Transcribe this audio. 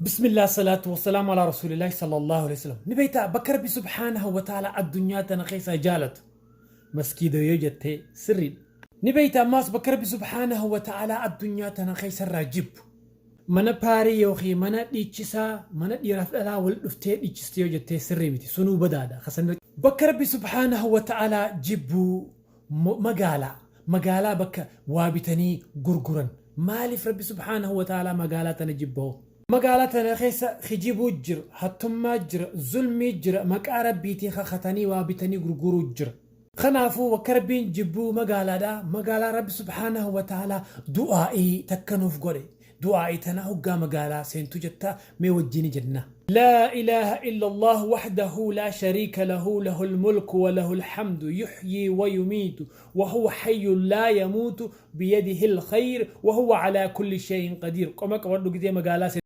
Bismillah salaatu wassalaamu alaa rasuulillahi sallallahu alaihi wasallam. Ni beektaa bakka Rabbi subhaanahu wa ta'ala addunyaa tana keessaa jaalatu maskiida yoo jettee sirriidha. Ni beektaa ammaas bakka Rabbi subhaanahu wa ta'ala addunyaa tana keessarraa jibbu mana paarii yookiin mana dhiichisaa, mana dhiiraaf dhalaa wal dhuftee dhiichiste yoo jettee sirrii miti, sunuu badaadha. Bakka Rabbi subhaanahu wa ta'ala jibbu magaalaa, magaalaa bakka waa bitanii gurguran. Maaliif Rabbi subhaanahu wa ta'aalaa magaalaa tana jibba hoo? Magaalaa tana keessa kijibuu jira, hattummaa jira, zulmii jira, maqaa Rabbiitiin kakatanii waa bitanii gurguruu jira. Kanaafuu bakka Rabbiin jibbuu magaalaadha. Magaalaa Rabbi subhaanahu wa ta'aalaa du'aa'ii takka nuuf godhe. Du'aa'ii tana hoggaa magaalaa seentu jetta, mee wajjini jenna. Laa ilaaha illallah wahdahu laa shariika lahu lahul mulku wa lahul hamdu yuhyii wa yumiitu wa huwa hayyun laa yamuutu biyadihil khayr wa huwa alaa kulli shay'in qadiir. Qoma qabadhu gizee magaalaa seentu.